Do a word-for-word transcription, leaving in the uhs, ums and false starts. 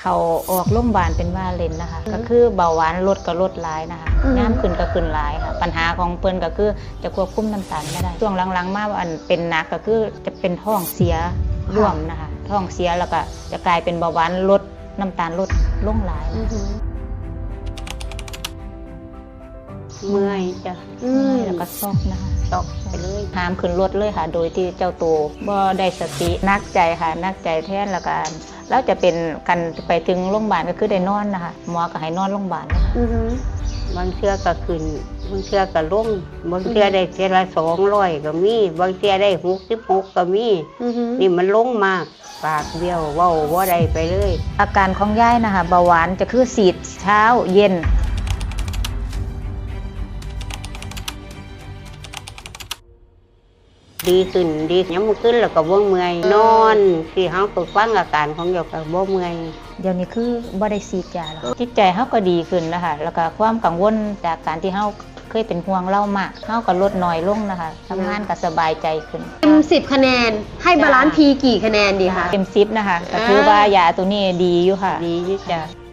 เอาออกโรงพยาบาลเป็นว่าเล่นนะคะ อืม ก็คือเบาหวานลดก็ลดหลายนะคะ อืม น้ำขึ้นก็ขึ้นหลายค่ะ ปัญหาของเปิ้นก็คือจะควบคุมน้ำตาลไม่ได้ ช่วงหลังๆมาอันเป็นหนักก็คือจะเป็นท้องเสียร่วมนะคะ ท้องเสียแล้วก็จะกลายเป็นเบาหวานลดน้ำตาลลดลงหลาย อือหือ เมื่อยจ้ะ อืม แล้วก็ซอกนะคะ ตกไปเลย หามขึ้นรถเลยค่ะ โดยที่เจ้าตัวบ่ได้สติ หนักใจค่ะ หนักใจแทนแล้วก็แล้วจะเป็นกันไปถึงโรงพยาบาลก็คือได้นอนนะคะ หมอก็ให้นอนโรงพยาบาลเลยค่ะ อือหือ บางเทื่อก็ขึ้น บางเทื่อก็ลง บางเทื่อได้เทื่อละสองร้อยก็มี บางเทื่อได้หกสิบหกก็มี อือหือ นี่มันลงมาก ปากเบี้ยว เว้าบ่ได้ไปเลย อาการของยายนะคะ เบาหวานจะคือสีดเช้าเย็น ดีขึ้น ดียามมื้อคืนแล้วก็บ่เมื่อย นอนสิเฮาก็ฟังอาการของเจ้าก็บ่เมื่อย เดี๋ยวนี้คือบ่ได้สีดยาแล้ว จิตใจเฮาก็ดีขึ้นนะคะ แล้วก็ความกังวลจากการที่เฮาเคยเป็นห่วงเล่ามาก เฮาก็ลดน้อยลงนะคะ ทำงานก็สบายใจขึ้น เต็มสิบคะแนน ให้บาลานซ์ จ้ะ พีกี่คะแนนดีคะ เต็มสิบนะคะ ก็คือว่ายาตัวนี้ดีอยู่ค่ะ ดีอยู่จ้ะ